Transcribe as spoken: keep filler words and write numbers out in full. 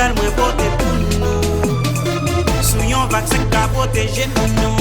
Sèl mwen pote pou nou. Sou yon vaksen k ka pwoteje nou.